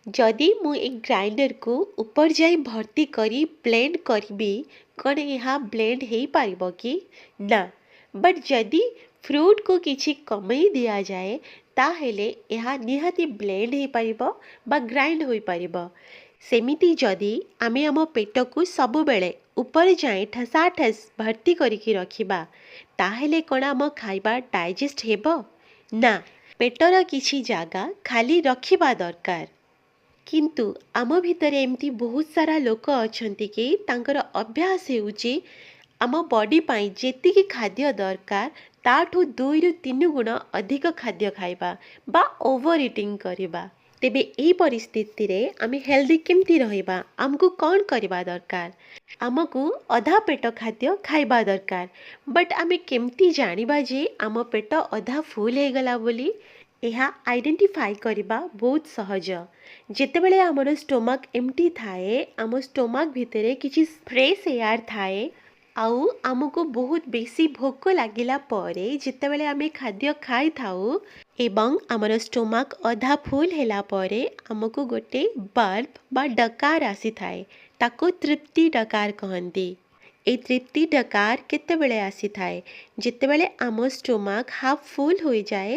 ଯଦି ମୁଁ ଏ ଗ୍ରାଇଣ୍ଡରକୁ ଉପର ଯାଏଁ ଭର୍ତ୍ତି କରି ବ୍ଲେଣ୍ଡ କରିବି, କ'ଣ ଏହା ବ୍ଲେଣ୍ଡ ହେଇପାରିବ କି? ନା। ବଟ୍ ଯଦି ଫ୍ରୁଟ୍କୁ କିଛି କମେଇ ଦିଆଯାଏ, ତାହେଲେ ଏହା ନିହାତି ବ୍ଲେଣ୍ଡ ହେଇପାରିବ ବା ଗ୍ରାଇଣ୍ଡ ହୋଇପାରିବ। ସେମିତି ଯଦି ଆମେ ଆମ ପେଟକୁ ସବୁବେଳେ ଉପର ଯାଏଁ ଠସାଠସ୍ ଭର୍ତ୍ତି କରିକି ରଖିବା, ତାହେଲେ କ'ଣ ଆମ ଖାଇବା ଡାଇଜେଷ୍ଟ ହେବ? ନା। ପେଟର କିଛି ଜାଗା ଖାଲି ରଖିବା ଦରକାର। କିନ୍ତୁ ଆମ ଭିତରେ ଏମିତି ବହୁତ ସାରା ଲୋକ ଅଛନ୍ତି କି ତାଙ୍କର ଅଭ୍ୟାସ ହେଉଛି ଆମ ବଡି ପାଇଁ ଯେତିକି ଖାଦ୍ୟ ଦରକାର, ତାଠୁ 2ରୁ 3 ଗୁଣ ଅଧିକ ଖାଦ୍ୟ ଖାଇବା ବା ଓଭର ଇଟିଂ କରିବା। ତେବେ ଏହି ପରିସ୍ଥିତିରେ ଆମେ ହେଲ୍ଦି କେମିତି ରହିବା? ଆମକୁ କ'ଣ କରିବା ଦରକାର? ଆମକୁ ଅଧା ପେଟ ଖାଦ୍ୟ ଖାଇବା ଦରକାର। ବଟ୍ ଆମେ କେମିତି ଜାଣିବା ଯେ ଆମ ପେଟ ଅଧା ଫୁଲ୍ ହେଇଗଲା ବୋଲି? ଏହା ଆଇଡେଣ୍ଟିଫାଇ କରିବା ବହୁତ ସହଜ। ଯେତେବେଳେ ଆମର ଷ୍ଟୋମାକ୍ ଏମ୍ଟି ଥାଏ, ଆମ ଷ୍ଟୋମାକ୍ ଭିତରେ କିଛି ଫ୍ରେଶ୍ ଏୟାର ଥାଏ ଆଉ ଆମକୁ ବହୁତ ବେଶୀ ଭୋକ ଲାଗିଲା ପରେ ଯେତେବେଳେ ଆମେ ଖାଦ୍ୟ ଖାଇଥାଉ ଏବଂ ଆମର ଷ୍ଟୋମାକ୍ ଅଧା ଫୁଲ୍ ହେଲା ପରେ ଆମକୁ ଗୋଟେ ବର୍ପ ବା ଡକାର ଆସିଥାଏ, ତାକୁ ତୃପ୍ତି ଡକାର କହନ୍ତି। ଏଇ ତୃପ୍ତି ଡକାର କେତେବେଳେ ଆସିଥାଏ? ଯେତେବେଳେ ଆମ ଷ୍ଟୋମାକ୍ ହାଫ୍ ଫୁଲ୍ ହୋଇଯାଏ,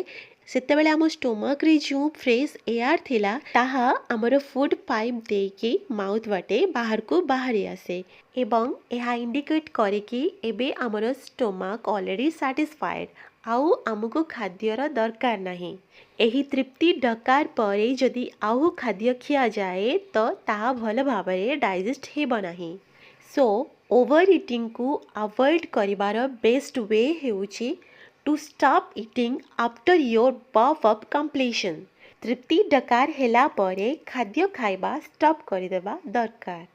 ସେତେବେଳେ ଆମ ଷ୍ଟୋମାକ୍ରେ ଯେଉଁ ଫ୍ରେଶ୍ ଏୟାର ଥିଲା, ତାହା ଆମର ଫୁଡ଼୍ ପାଇପ୍ ଦେଇକି ମାଉଥ୍ ବାଟେ ବାହାରକୁ ବାହାରି ଆସେ ଏବଂ ଏହା ଇଣ୍ଡିକେଟ୍ କରେ କି ଏବେ ଆମର ଷ୍ଟୋମାକ୍ ଅଲରେଡ଼ି ସାଟିସ୍ଫାଏଡ଼୍, ଆଉ ଆମକୁ ଖାଦ୍ୟର ଦରକାର ନାହିଁ। ଏହି ତୃପ୍ତି ଡକାର ପରେ ଯଦି ଆଉ ଖାଦ୍ୟ ଖିଆଯାଏ, ତ ତାହା ଭଲ ଭାବରେ ଡାଇଜେଷ୍ଟ ହେବ ନାହିଁ। ସୋ ଓଭର ଇଟିଂକୁ ଆଭଏଡ଼୍ କରିବାର ବେଷ୍ଟ we ହେଉଛି to stop eating after your burp of completion. ତୃପ୍ତି ଡକାର ହେଲା ପରେ ଖାଦ୍ୟ ଖାଇବା ଷ୍ଟପ୍ କରିଦେବା ଦରକାର।